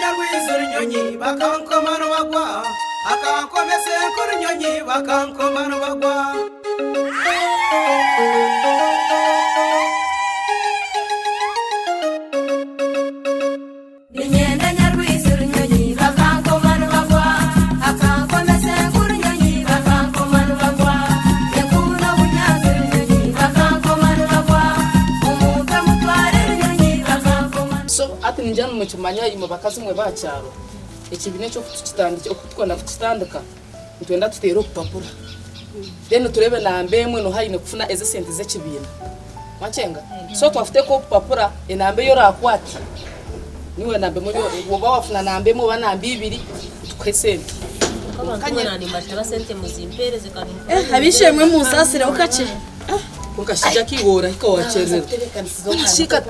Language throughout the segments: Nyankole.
Nyarwizi Runyonyi bakankoma nibagwa, Akankoma Esenku Runyonyi bakankoma nibagwa. Niinyenda Nyarwizi Runyonyi bakankoma nibagwa, Akankoma Esenku Runyonyi bakankoma nibagwa, Enkumu n'obunyaatsi Runyonyi bakankoma nibagwa, Omumpe mutware Runyonyi bakankoma. So hati ningira nimukimanya imwe bakazi mwe b'aha kyaro, ekibiina eki oku tukitandikire, oku turikwenda kukitandika, nitwenda tuteere obupapura then tureebe namba emwe noha aine kufuna ezi esente z'ekibiina. Mwakyenga? So twakuteeka obupapura enamba ei orakwate niiwe namba emwe oba wafuna namba emwe oba namba ibiri nitukuha esente. Ab'eishe-emwe munsaasireho kakye. Kwonka shi Jackie iwe orahika wakyerererwa. Shika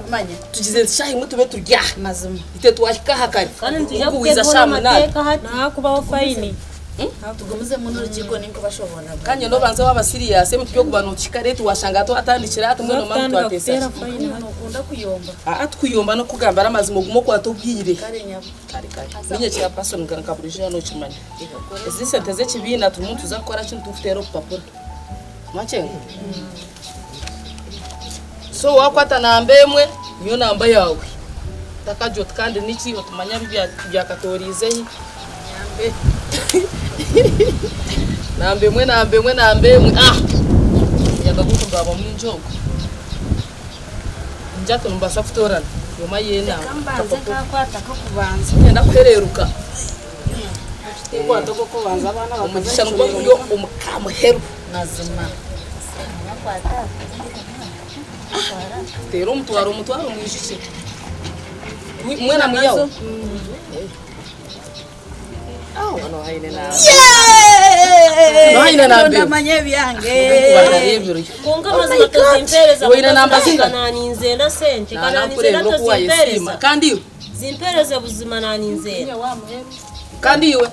tugize nti shaaha imwe tube turi aha. Itwe twahika aha kare. Kandi nitwija Kuwiza kuteekaho shaaha munaana. n'amateeka hati. Hakubaho fayini. Tugumizemu n'orukiiko ninkubashoboorora. Kanye nobanza waba serious ebintu byokuba notuhika late washanga twatandikire aha mbwenu omanye Kutandika twatesa kuteera ki. fayini hati. Nokunda kuyomba. Aa tikuyomba nokukugambira amazima ogume okwate obwire. Kare nyabo. Kare kare. Ninye chairperson nka burijo nokimanya. Ezi sente zekibiina turimu nituza kukora ki nitukuteera obupapura. Mwakyenga? So wakwata namba emwe niyo namba yaawe. Otakagya oti kandi niki otumanya ebi byakatoriize hi. Namba emwe namba emwe namba emwe ah! Omuyaga gurikuruga gwaba mwingi ogu. Ningira nimubaasa kutoorana buri omwe ayihe enamba. Reka mbanze nkakwata ak'okubanza. Niinyenda kuhereeruka. Kwata ogw'okubanza abaana bakaza Omugisha niguba guri omu kamuheru. Mazima. Teera omutwaro omutwaro mwijukye. Mwena mwiyaho. Aho nohaine namba. Nohaine namba. Ndamanya ebyange. Kwonka amazima tozimpereza Oine namba zinga? naninzenda sente Nana kureebera oku wayesiima. Kandi iwe? Zimpereze buzima naninzenda. Kandi iwe?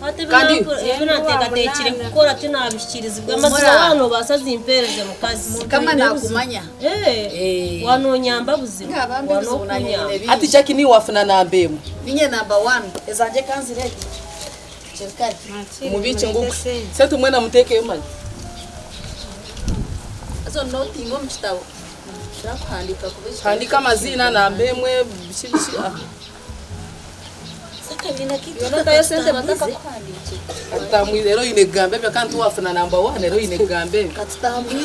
Hati Kandi ebi nateekateekire kukora tinabihikiirizibwa. Amazima waaba noobaasa zimpereze mukazi. Mukama nakumanya. Eh, waaba noonyamba buzima. Waaba nookunyamba. Hati Jackie niiwe wafuna namba emwe. Ninye namba one. Ezangye ka nzireete. Kiri kare. Mubiikye ngu sente mwena muteekeyo manya. Haza onotinge omu kitabo. Handiika amaziina, namba emwe, biki biki. Katutambwize reero oine kugamba ebyo kandi tiwafuna namba wani reero oine kugamba ebyo.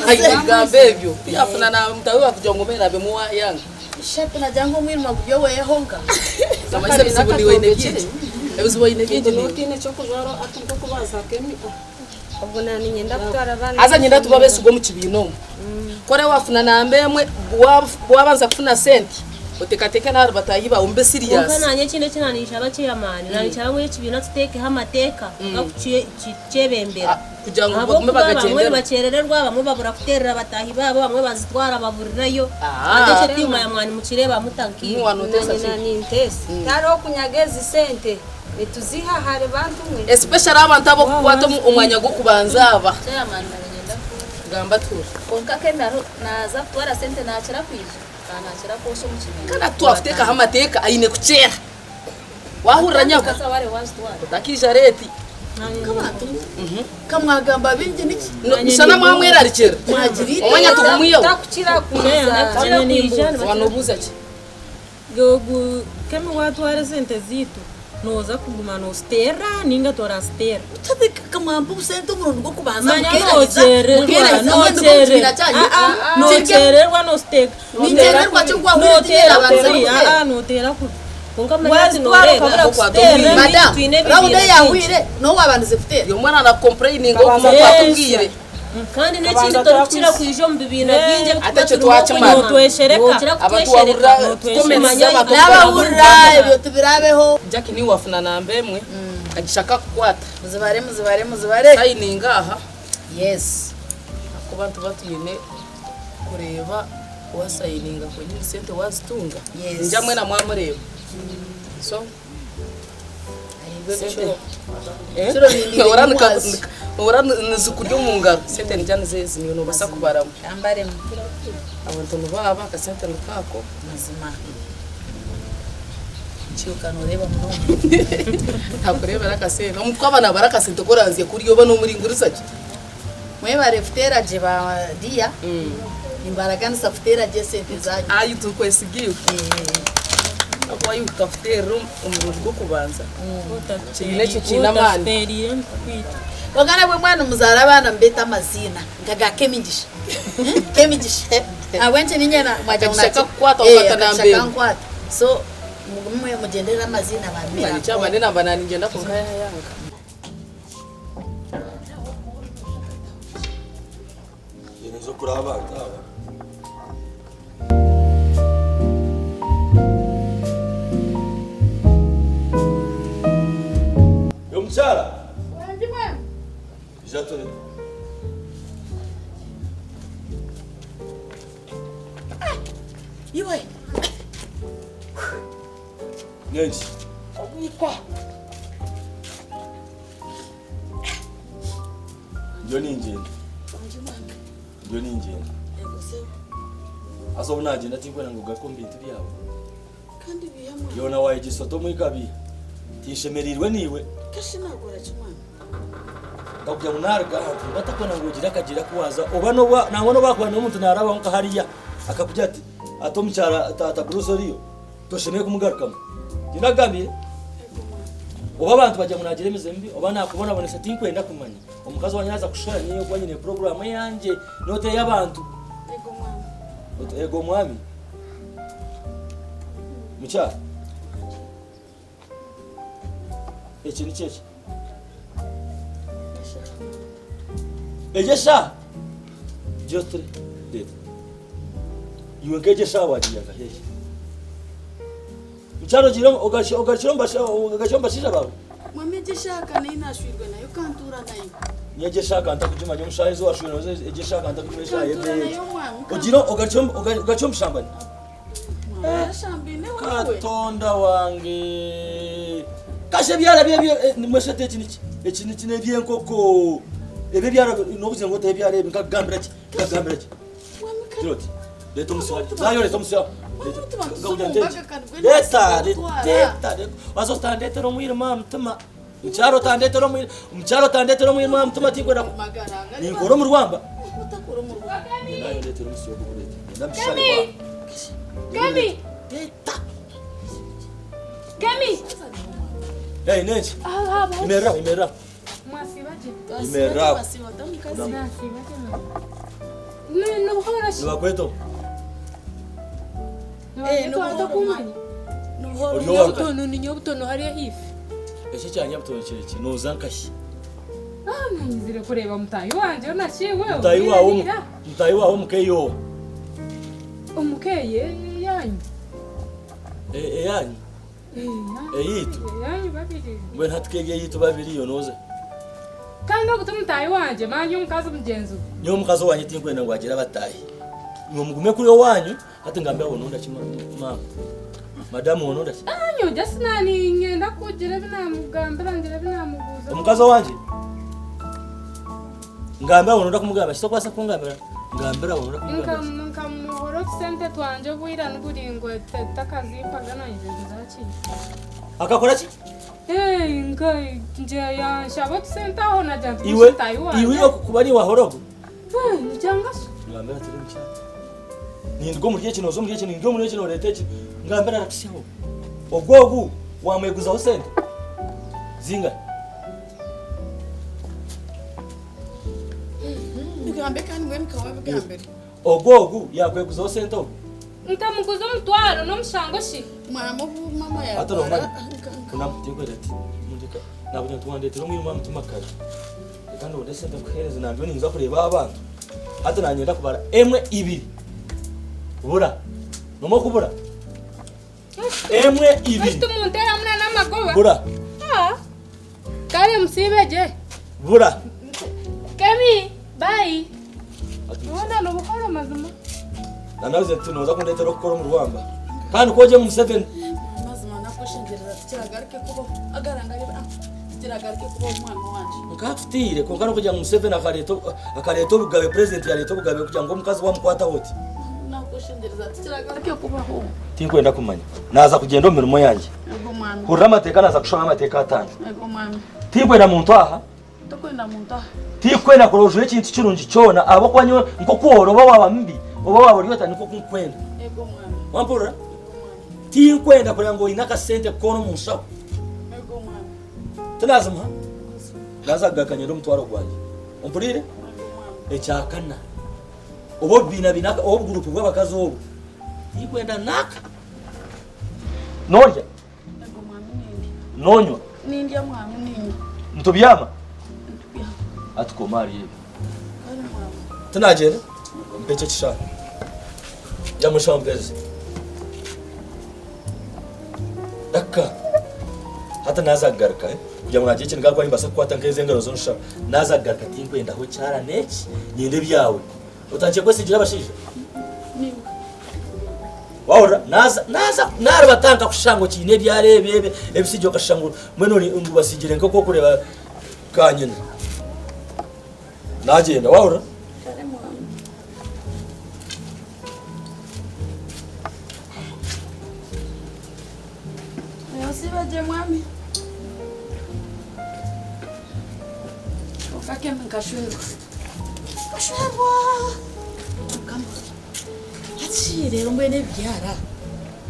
Oine kugamba ebyo. Tiyafuna namba mutahi waawe kugira ngu obe namba emwe wayanga. Namanyisa ebizibu niiwe oine bingi. Ebizibu oine bingi niiwe. Haza niinyenda tube abeesigwa omu kibiina omu. Ku oraabe waafuna namba emwe, waabanza kufuna sente, oteekateeke n'ahari bataahi baawe mube Kwonka siriyasi. naanye ekindi eki naanishaba chairman, naanishaba ngu ekibiina tuteekeho amateeka gakukyebembera. Kugira ngu bagume Ahabw'okuba bamwe bagagyendera. nibakyerererwa, bamwe babura kuteerera bataahi baabo, bamwe bazitwara baburirayo. Kandi ekyo tiimanya mwanimukireeba muta nkaimwe. Waanoteesa ki? Naanye ninteesa. Tihariho kunyaga ezi sente. Nituziha ahari bantu mwe. Especially abantu abokukwata omwanya gwokubanza aba. Chairman nanye nyenda ku. Gamba tuhure. Kwonka Kemi hariho naza kutwara sente nakira kwija kandi nakira kwosha omu kibiina. Kandi hati twakutekaho amateeka aine kukyera. Wahurira nyabo? Otakiija late. Nk'abantu mwe ka mwagamba bingi niki? Mushana mwamwerarikira. Mwagira ite? Omwanya tugumwiyeho. Takukira kwija. Waba nobuuza ki? Ogu Kemi watwara esente ziitu nooza kuguma nooziteera ninga toraziteera? Ka mwampa obusente omurundi gw'okubanza Manya mukeerahiza nokyererwa mukeerahiza mbwenu nibwo omu kibiina kyanyu aa nokyererwa nooziteeka Ninkyererwa ki ogwahurira tinyerabandize kubi kuteera? aa nooteera kubi Kwonka manya hati wazitwara nooreeba okabura Okwata kuziteera obwire. Madam, twine rawundi ebibiina bingi. eyahwire n'owu wabandize kuteera? Buri omwe nakukompureyininga okuguma okwata obwire. Kandi n'ekindi torikukira kwija omu bibiina bingi ebituba Ate ekyo turimu twakimara. okunyima. Nootweshereka. Nookira Abantu kutweshereka. wahurira comments z'abantu Nabahurira ebyo tibirabeho. Jackie niiwe wafuna namba emwe kagisha kakukwata. Muzibare muzibare muzibare. Sayininga aha. Yes. Ahakuba nituba twine kureeba wasayininga kwenyini sente wazitunga. Yes. Ningira mwena mwamureeba. So Ebicuro. Ebicuro bindiire Nohurira nohurira nizikurya omu ngaro. Sente nigira nizo ezi niiwe noobaasa kubaramu. Kambaremu. Abantu nibo aba, akasente nikaako. Mazima. Kyoka noreeba munonga. Ntakureebera akasente. Omuntu ku aba nabara akasente ku oranzye kurya oba nomuringuriza gye. Mwebare kuteera gye ba dear. Nimbaraganisa kuteera gye esente zanyu. Ayi tukwesiga iwe. Ahakuba iwe tukakuteerera omurundi gw'okubanza. Kiine ekyo kiine amaani. Kwonka nabwe mwana muzaare abaana mubeete amaziina nka ga Kemigisha. Kemigisha. Ahabw'enki niinye mwagira ngu Akagisha kakukwata wakwata namba Akagisha emwe. kankwata. So mugume mugyendere amaziina ba Manya miracle. ekyaba namba naningyenda kwonka yayanga. Nyine kuraba abantu aba. Omukyara. Ija turi. Iwe. Nenki? Ogwikwa. Ndiyo ningyenda. Ndiyo ningyenda. Haza obu naagyenda tinkwenda ngu ogaruke omu bintu byawe. Yoona waayegyesa ota omwika biiha? Tinshemereirwe naiwe. Nkakugira ngu naaruga aha nti batakwenda ngu ogire akagyera aku waaza oba n'obu nangwa n'obu haakuba hariho omuntu naarabaho nka hariya akakugira ati ati omukyara taata Bruce oriyo toshemereire kumugarukamu. Tindakugambire? Oba abantu bagira ngu naagira emize mibi oba naakubonabonesa tinkwenda kumanya. Omukazi wangye yaaza kushwera nyowe kuba nyine puroguraamu eyangye not ey'abantu. Oti eego mwami. Mukyara. Eki nikyo eki? Egyo eshaaha gyotire reeta. Iwe nk'egyo eshaaha waagiiha nka heehi? Mukyara ogiire ogarukire omu bashaija baawe? Mwami egyo eshaaha ka nayo naashwirwe nayo ka ntuura nayo. Nyowe egyo eshaaha ka ntakugimanya omu shaaha ezi waashwirwe nazo egyo eshaaha ka ntakugimanya eshaaha Ka ntuura y'ebeeyi nayo egyo. mwami ka Ogiire ogarukire omu bushambani? Katonda wange kasha ebyara byebyo nimweshata eki niki eki niki nebyenkoko ebyo ebyara nokugira ngu oteho ebyara ebi nkakugambira ki nkakugambira ki gira oti reeta omusyo zayo reeta omusyo reeta reeta waza otandetera omwirima aha mutima mukyaro otandetera omwirima mukyaro otandetera omwirima aha mutima tinkwenda ninkora omu rwamba Ndeetera omusyo ogu gureete. Nenda mbishare Kemi! wa. Kemi! Reeta. Kemi! Hey, nenki? Ah, ah, Imerera, imerera. Mwasiiba gye. Imerera. Mwasiiba gye mama. Ni buhoro ki? Nibakweta omu. Nibakweta batakumanya. Ori owa Nyabutono ni nyabutono hariya ahaifo. Eki ekya Nyabutono kiri ki? Nooza nkahi? Ah, nanyizire kureeba mutaahi wangye onaki we. Mutaahi waawe mutaahi waawe omuka ey'owa? Omuka eyanyu. Eyanyu? Eyaitu? Eyanyu babiri. Mbwenu hati ka eri eyaitu babiri iwe nooza? Kandi ogu ti mutaahi wangye, manya omukazi mugyenzi we. Nyowe omukazi owangye tinkwenda ngu agire abataahi. Iwe mugume kuri owanyu, hati ngambe aho nonda ki maama? Madamu wononda ki? Ah, nyowe just naninyenda kugira ebi namugambira ngira ebi namubuuza. Omukazi owangye? Ngambe aho nonda kumugamba ki? Tokubaasa kungambira? Ngambira aho nonda kumugambira ki? Nkamuhora otusente twangye obwira niburingwa takazimpaga nanye nzakiri. Akakora ki? Eh, nka nje yanshaba otusente aho nagira nti Iwe mutahi wangye. iwe kuba niwe wahora ogu? Eh, nikyanga shi. Ngambira tiri mukyara. Ninduga omuri eki nooza omuri eki ninduga omuri eki nooreeta eki. Ngambira arakusyaho. Ogwo ogu wamweguzaho sente zingahi? Bigambe kandi mbwenu nka wabigambire. Ogwo ogu yakweguzaho sente ogu? Nkamuguza omutwaro n'omushango shi? Mama obu mama Hati yarwara nomanya kunama tinkwenda ati mundeka nakugira nti wandetera omwirima aha mutima kare. Reka ndonde esente nkuhereze nambyo ninza kureeba abantu. Hati nanyenda kubara emwe ibiri. Bura. Nomwe okubura. Emwe ibiri. Baitu munteeramu na n'amagoba. Bura. Ah. Kare musiibe gye. Bura. Kemi, bye. Bona nobuhoro mazima. Nanabuze nti noza kundetera okukora omu rwamba. Kandi ku ogye mu Museveni. Mazima nakweshengyereza tikiragaruke kubaho. Agarangare ah tikiragaruke kubaho mwana wangye. Nkakutiire kwonka n'okugira ngu Museveni akareeta akareeta obugabe president yareeta obugabe kugira ngu omukazi wamukwataho oti. Nakweshengyereza tikiragaruke kubaho. Tinkwenda kumanya. Naaza kugyenda omu mirimo yangye. Ego mwami. Hurira amateeka naaza kushoha amateeka ataano. Ego mwami. Tinkwenda muntu aha. Tokwenda muntu aha. Tinkwenda kurora ojwaire ekintu kirungi kyona ahabw'okuba nyowe nk'oku ori oba waaba mubi oba waaba ori ota nikwo nkwenda. Ego mwami. Wampurira? Tinkwenda kureba ngu oine akasente koona omu nshaho. Ego mwami. Tinazimuha? Naaza kugaruka nyende omutwaro gwangye. Ompuriire? Ekyakana. Oba obubiina biina oba obugurupu bw'abakazi obu. Tinkwenda naaka. Noorya? Ego mwami nindya. Noonywa? Nindya mwami niinywa. Nitubyama? Nitubyama. Hati koma ahari ebi. Kare mwami. Tinagyenda? Mpa ekyo ekishaayi. Gya mushaho mpereze. Daka. Hati naaza kugaruka eh, kugira ngu nagira ekiniga ahakuba nimbaasa kukwata nk'ezi engaro z'omushaho. Naaza kugaruka tinkwendaho kyara n'eki, nyenda ebyawe. Otandikire kwesigira abashaija? Wahurira? Naaza naaza naaribata nkakushusha ngu okiine ebyara ebi ebi ebisiigire okashusha ngu mbwenu ori ngu basiigire nk'oku orikureeba kanyina. Naagyenda wahurira? Kare mwami. Osiibe gye mwami. Kwonka Kemi nkashwerwa. Nkashwerwa! Mukama. Hati reero mbwenu ebibyara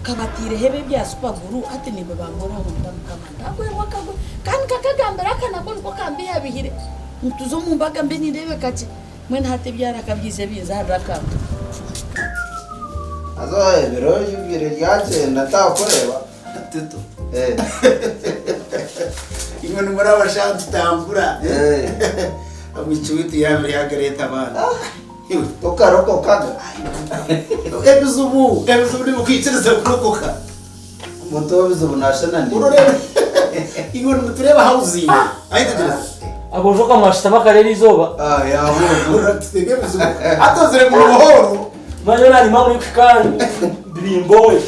kabataireho ebi ebya super glue hati nibibangoraho nta Mukama ntagwerwa akagwe. Kandi nkakagambira aka nako niko kambihabihire. Ngu tuze omu mbaga mbe nindeebeka gye. Mbwenu hati ebyara kabyiija binzaarira akantu. Haza ebiro bibiri ryagyenda ntakureeba. Tito. Imwe nimuri abashaho tutambura. Omwishiki waitu yaabire yagareeta abaana. Tokarokokaga. Ebizibu, ebizibu nibikwikiriza kurokoka. Omuntu w'ebizibu naashananira. Ororeeba imwe nimutureeba housing. Ayetegyereza. Aboojo kamwashutama kare eri izooba. Tuteebe ebizibu. Hati ozire ngu buhooro. Manya narima buri kuhika birimbowe.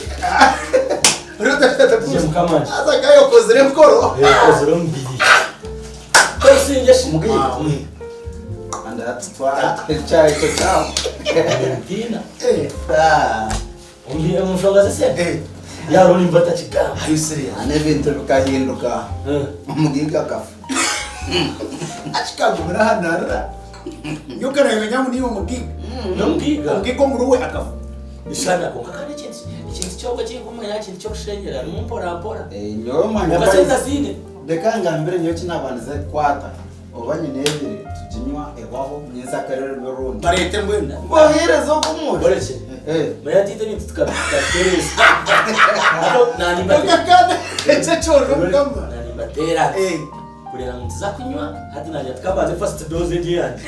Haza gayo okozire emikoro. Okozire omubiri. Tosinge shi. Ekyayi kyawe. Tiina. Omu nshonga z'esente. Yaaro nimba atakigamba. Are you serious? N'ebintu bikahinduka. Omugiga akafa. Akikagumira aha narira. Nyoka nayimenya ngu niiwe omugiga. N'omugiga. Omugiga omuri we akafa. Ishana kwonka kandi ekintu ekintu kyonka ekinkumanya ekintu ky'okushenyera harimu mpora mpora. Nyowe manya Kwonka sente aziine. Reka ngambire nyowe ekinabandize kukwata oba nyine ebiri tuginywa ehwaho nyensakarere orundi. Bareete mbwenu. Mbohereze ogu Orekye. Manya tiite ebintu tukabitereeza. Ekyo ekyorora omukama. Nanimbateera. Kureba ngu nituza kunywa hati nagira tukabanze first dose egi eyangye.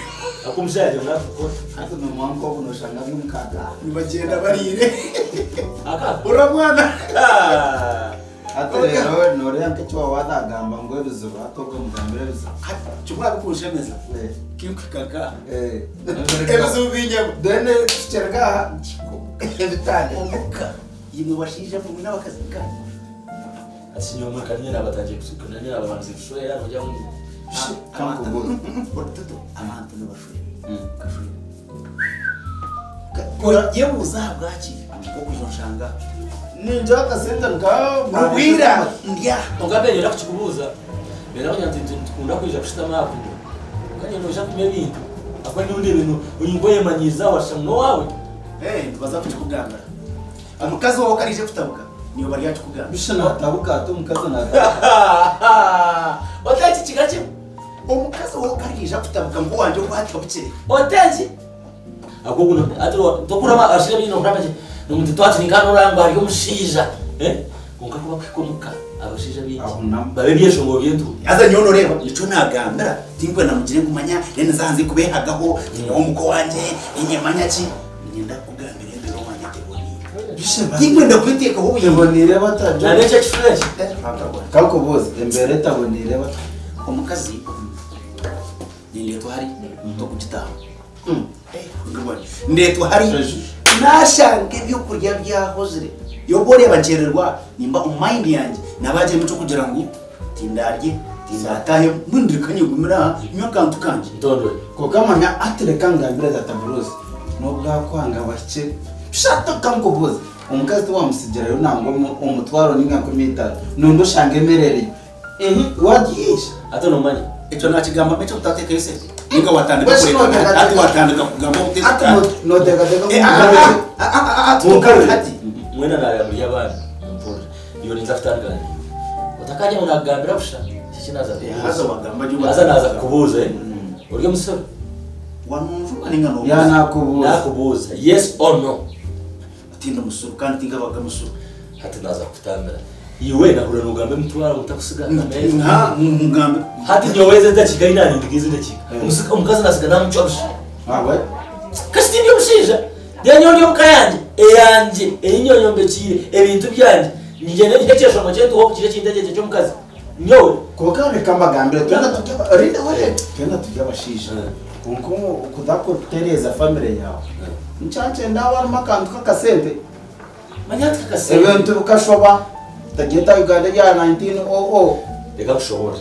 Aku omushaija yagira ngu natukora. Hati nomuha nk'obu noshanga ari omukaga. Nibagyenda bariire. Aka. Ora mwana. Hati rero noreeba nk'eki waaba wagamba ngu ebizibu hati ogwo omugambire ebizibu. Kimwe abikunshemeza. Kinkuhika nkaha. Ebizibu binyabo. Then tukireka aha ebitande. Omuka. Imwe bashaija mwe n'abakazi nkanyu. Ati nyowe omweka niinye naabatangiire niinye naababandize kushwera nogira ngu Orututu abantu nibashwera. Yebuuza ahabwaki okwija onshanga. Ningira akasente nka Rubwira ndya. Kwonka mbere kukikubuuza mbere kugira nti nitukunda kwija kushutama aha kunywa. Kwonka nyine noija kunywa ebintu ahakuba nyowe ndeeba ori nk'oyemanyiiza washusha ngu n'owaawe. Nibaza kukikugambira. Omukazi waawe ku araije kutabuka niiwe baryakikugambira. Bisha naatabuka ati omukazi naatabuka. Oteki kiga kimwe. Omukazi waawe ku ariija kutabuka nk'owangye oku atabukire. Oteki. Tokuraba abashaija baingi nokuraba gye nomuntu twaturi nka noraba ngu hariyo omushaija kwonka ku bakuhika omuka abashaija baingi baba ebyeshongoro by'entuumo. Haza nyowe noreeba nikyo naagambira tinkwenda mugire ngu manya then nza hanze kubehagaho nyowe omuka owangye inye manya ki niinyenda kukugambira embeera owangye teboniire. Tinkwenda kweteekaho obuyingo. Eboniire bata Na n'ekyo ekifuro eki. Kankubuuze embeera etaboniire bata? Omukazi nindeetwa hari tokugitaaha. Ndeetwa hari nashanga ebyokurya byahozire. Yoba oreeba nkyererwa nimba omu mind yangye nabagira emicwe kugira ngu tindarye tindataahe mbwenu reka nyegumire aha nywe akantu kangye. Ntondwe. Kwonka manya hati reka ngambire tata Bruce n'obu bwakwanga bahikye. Shatu kankubuuze omukazi tiwamusigirayo nangwa omutwaro ninga 5000 nondi oshanga emerereyo ehe wagiisha. Hati nomanya. Ekyo nakigamba mbe kyokutateekayo esente ninga watandika kureka hati watandika kugamba Hati noteekateeka Munkarure mwena nareba muri abaana mpurira iwe ninza kutandika naiwe otakajya ngu nakugambira busha kiki naza Haza wagamba gye haza naza kukubuuza eh ori omusoro wanunjuma ninga nobuuza Ya, nakubuuza. nakubuuza yes or no tindi musoro kandi tinkabaga musoro hati naza kukutambira iwe nahurira nogamba emitwaro mutakusiga Nka, mugambe hati nyowe ezi edakiika ahi nanindiga ezi edakiika omukazi nasiga namucwa busha kasi tindi omushaija then nyowe ndi omuka yangye eyangye ei nyowe nyombekiire ebintu byangye ngyende nyihe ekyeshongo kyentuha okukira ekintu ekyo eky'omukazi nyowe Kwonka reka mbagambire twena turi aba rinda ware twena turi abashaija kwonka okuza kutereeza family yaawe nkyakyenda haaba harimu akantu k'akasente Manya hati kakasente. Ebintu bikashoba tagyeta Uganda erya 1900. Reka nkushoboorore.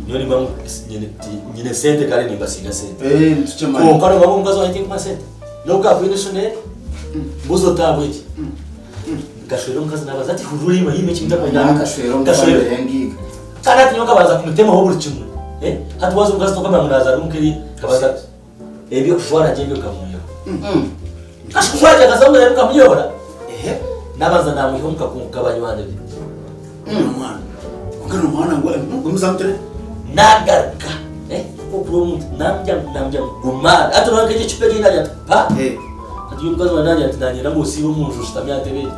Nyowe nimba nyine sente kare nimbasinga sente. Eh, nitukimanya. Kwonka noba ngu omukazi wangye tinkumuha sente. N'obu kaakuba eshonere, mbuzi otahabweki. Nkashwera omukazi naabaza ati hurira oriima haine eki ntakwenda. Nakashwera omu family y'engiiga. Kandi hati nyowe nkabanza kumutemaho buri kimwe. Eh, hati waaza omukazi tokamanya ngu naazaarwa omuka eri, nkabanza Eby'okujwara gye ebyo nkamwihaho. Kasi kujwara gye akaza omu nkamuyobora. Nabanza namwiha omu kakungu k'abanywani be. Omwana. Kwonka n'omwana ngu gumuzamutere. Nagaruka. Okuri omuntu namugya namugya guma. Hati noona nk'ekyo ekipa egi nagira nti pa. Hati omukazi wange nagira nti nanyenda ngu osiibe omu nju oshutami aha ntebe egi.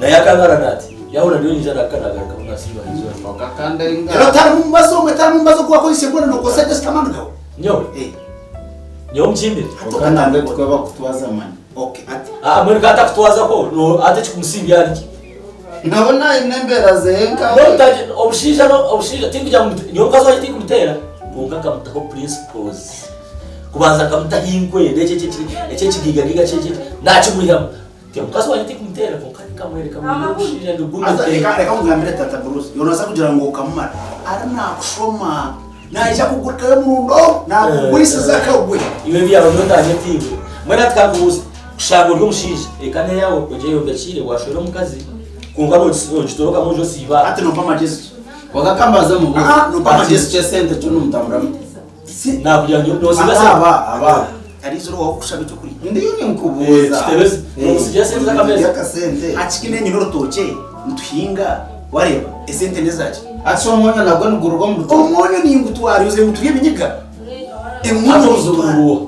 Naye akangarana ati yahurira ndiyo nyija nagaruka nagarukamu nasiiba aha izooba. Era otarimu mubazi omwe tarimu mubazi ogu wakozesa gwona nokozesa just amaani gawe. Nyowe? Nyowe omukimbire? Kwonka nangwa tikwo bakutwaza manya. Okay, ati. Ah, mbwenu ka atakutwaza ko, no ate ekikumusimbya ari ki? Nabona aine embeera zeye nkawe. No utaje obushaija no obushaija tinkugira ngu nyowe omukazi wangye tinkumutera kwonka nkamutaho principles. Kubanza nkamutaho inkwenda ekyo ekyo ekyo ekigigagiga kye ekyo nakimwihamu. Ti omukazi wangye tinkumuteera kwonka nkamwereka ngu ndi omushaija ndi Haza gumite. reka reka nkugambire tata Bruce, yonaza kugira ngu okamumara ari nakushoma naija kugurukayo omurundi ogu nakugwisiza akagwe. Iwe ebyawe nyowe ntanyeta iwe. Mbwenu hati kankubuuze, kushanga ori omushaija eka n'eyaawe ogyeyombekyeire washwera omukazi kwonka nogitorokamu oija osiiba aha. Hati nompa amagezi ki? Kwonka kambaze mubuuze, Ah, nompa amagezi ati ky'esente kyo nomutambura muta? Nakugira ngu nosiiba Aba sente. aba aba. Ariizire owawe kukushaba ekyokurya. Ndiyo ninkubuuza. Kitebezi, nomusigira sente z'akameeza. Akasente. Hati nyine orutookye nituhinga wareeba esente nezaki? Hati shi omwonyo nagwo niguruga omu rutookye? Omwonyo ningutwara oze ngu turye ebinyiga. Hati obuzibu buruha?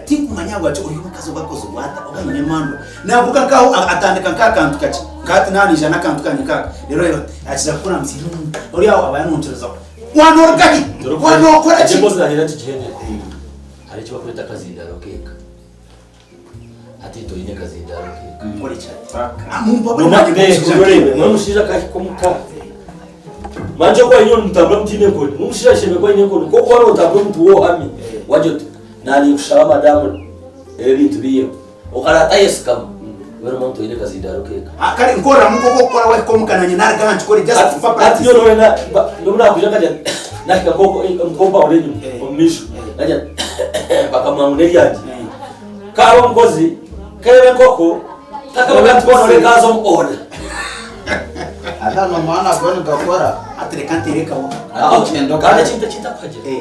Tinkumanya ahabwaki ori omukazi oba akozirwe ata oba aine emandwa. Navuga nkaho atandika nk'akantu kakye nk'ati naija n'akantu kangye nk'aka reero reeba akiza kukora nti ori aho aba yanonkyerezaho. Wanorugahi? Wanokora ki? Emboozi nanye nagigyendera. Hariho eki barikweta akazindaaro k'eka. Hati itwe oine akazindaaro k'eka. Nkore ki hati? Mwe omushaija akahika omuka. Manje oku aine omutambura mutiine enkoni. Mwe omushaija ashemereire kuba aine enkoni. Nk'oku waaba notambura omuntu woohami. Wagira oti naanye ninkushaba madamu ebi ebintu biiheho. Okaraata ayesigama. Mbwenu omuntu oine akazindaaro k'eka. Ah, kare nkoreramu nk'oku okukora wahika omuka nanye naruga aha nkikore just for Hati practice. nyowe na n'obu nakwija nkagira nahika nk'oku nk'ompahura enyima omu maisho nagira bakamuha ngu n'eryangye. Kaaba omukozi keeba enkoko takaba katwara ore kaaza omu order. Hati n'omwana gwe nigakora. Hati reka nteere kawa. Kandi ekintu ekintakuhagira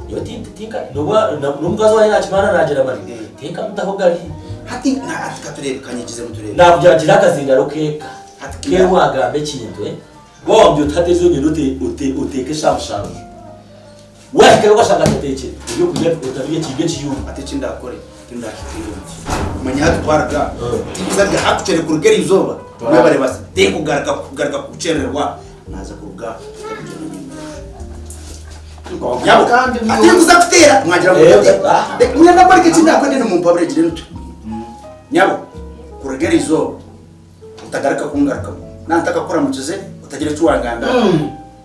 nyowe tinka n'omukazi wangye nakimanya nagira mari tinkamutaho gari. Hati hati katureebe kanyigize mutureebe. Nakugira gira akazindaro k'eka ke wagamba ekintu eh waba wamubwira oti hati ezo ngenda oteeke eshaaha mushanju wahikayo okashanga atateekire ebyokurya otabirya kiibe ekiyungu. Hati eki ndakore tindakitiire omu manya hati twaraga tinkuzaga hakukyere kuruga eri izooba mwebare basa tinkugaruka kugaruka kukyererwa naza kuruga Nyabo, ati nkuza kuteera mwagira ngu ndateera. Mwenda mbareke eki ndakwenda nimumpabure gire ntu. Nyabo, kuruga eri izooba otagaruka kungarukamu. Nantakakuramukize otagira eki wangambira.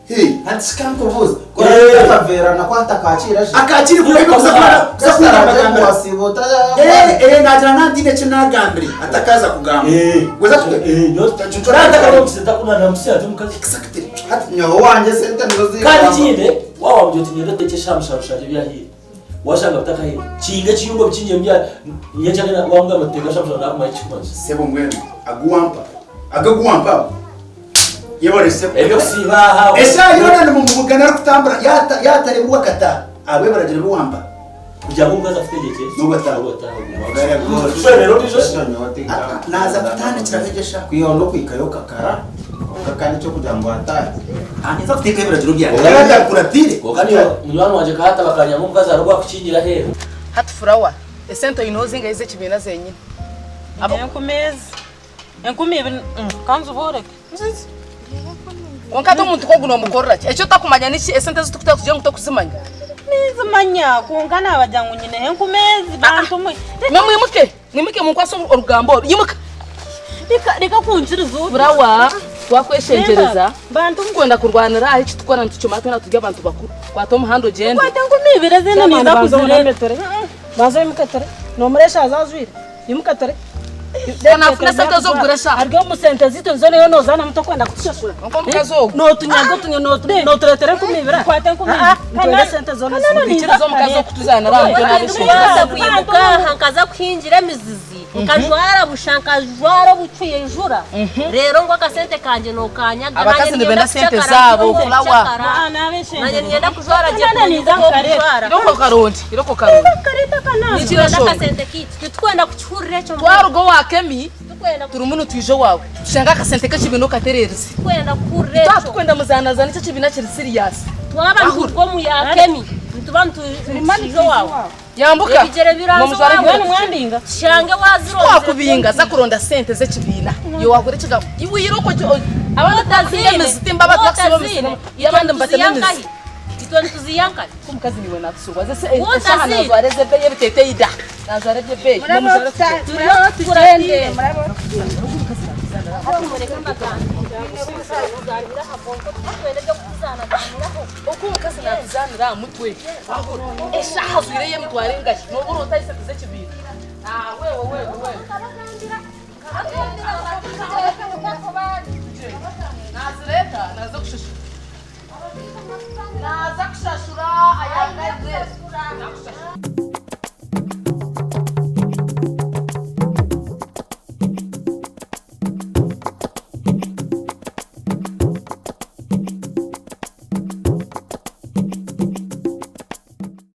Hey. Hati shi kankubuuze, ku oraabe akaveera nako atakakiira shi? Akakiire kuba ebyo kuza kumara kuza kungambagambira. Wasiiba ota Eh, eh, nagira nantiine eki naagambire atakaaza kugamba. Weza Hati nyowe owangye esente nizo Kandi ekindi waaba wamugira oti ngenda oteekye eshaaha mushanju shangye ebyahiire. Washanga bitakahire. Kinga ekiyungu obikingye bya nyenkya wamugamba oti tega shabushana nakumara ekikumanyisa. Sebo mbwenu agu wampa ago agu wampa ago yebare sebo. Ebyokusiiba aha. Eshaha yoona nimumubugana arikutambura yatareebwa akataaha ahabw'ebiragiro ebi wampa. Kugira ngu omukazi akutegyekye. N'obu ataaha. Naaza kutandikiraho egyo eshaaha. Kwihaho n'okuhikayo okakara kwonka kandi ekyokugira ngu ataahe. Ninza kuteekaho ebiragiro byange kandi atabikuratiire. Kwonka niiwe munywani wangye kahati bakanyanga omukazi hariho obu akukingira aheeru. Hati furawa, esente oineho zingahi ez'ekibiina zenyine? Enkumi ezi, 2000, ka nzibooreke. Nzizi. Kwonka hati omuntu nk'ogu noomukorera ki? Eki otakumanya niki? Esente ezi turikuteeka kugira ngu tokuzimanya? Ninzimanya kwonka naabagira ngu nyineho enkumi ezi bantu mwe. Mwe mwimuke, mwimuke munkwase orugambo oru. Imuka! Reka kunkiriza otyo. Furawa, twakweshengyereza, titukwenda kurwanira aha, eki tukora nitukimanya twena turi abantu bakuru. Kwata omuhanda ogyende. Kwata 2000 ezindi ninza kuzireeta. Banza oimuke ture. Noomureeba eshaaha ezi ajwaire? Imuka ture. Nafuna sente z'okugura eshaaha. Ari omu sente zaitu nizo niyo nozaanamu tokwenda kutushashura. Omukazi ogu. Notunyaga otunye notureetera 2000. Nkwate 2000. Nitwenda esente zoona Twikirize omukazi ogu kutuzaanira aha mutwe Ndikubaasa kwimuka aha nkaza kuhingira emizizi nkajwara busha nkajwara obucwi enjura reero ngu akasente kangye nokanyaga. Abakazi nibenda sente zaabo, fulawa. Nanye niinyenda kujwara gye kujwara. Iroko karungi, iroko karungi. Nikira Nitwenda shonga. akasente kaitu. Titukwenda kukihurira ekyo. Twaruga owa Kemi, turimu nitwija owaawe. Tushanga akasente k'ekibiina okatereerize. Titukwenda kuhurira ekyo. Twaba tukwenda muzaanazana ekyo ekibiina kiri siriyasi. Twaba nituruga omu ya Kemi, nituba nitwija owaawe. Yambuka. Ebigyere biranze Mumujware owaawe. mbwenu mwambinga. Tushange wazironzire. Twakubinga za kuronda sente z'ekibiina. Iwe wakora ekigambo. Iwe iroko abandi bakuhinga emizi timba abandi bakusiba emizi. Abandi nibatema emizi. Itwe nituziiha nkahi? Omukazi niiwe naatusurwaza eshaaha naajwara ez'ebeeyi ebiteeteeyi da. Naajwara eby'ebeeyi. Turiho tugyende. Ogu omukazi naatuzaanira aha mutwe. Eshaaha ajwaire ey'emitwaro engahi? Noobura ota esente z'ekibiina? Wewe wewe wewe. Naazireeta naaza kushashura. Naaza kushashura ayanga.